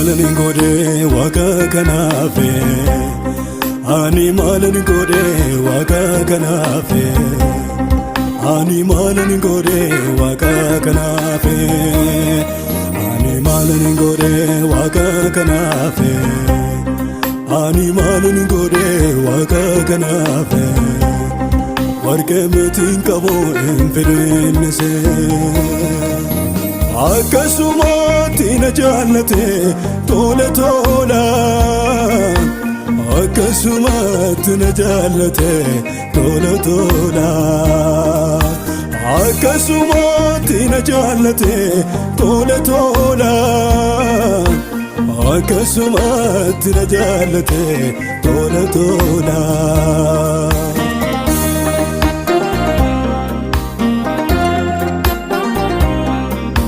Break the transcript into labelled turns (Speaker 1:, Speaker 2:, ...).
Speaker 1: Maalan godhee waaqa kanaafe? Ani maalan godhee waaqa kanaafe? Ani maalan godhee waaqa kanaafe? Ani maalan godhee waaqa kanaafe? Ani maalan godhee waaqa kanaafe? Warqee meetiin qabu hin fedhinnise. Akkasumatti na jaallate tola tola. Akkasumatti na jaallate tola tola. Akkasumatti na jaallate tola tola. Akkasumatti na jaallate tola tola.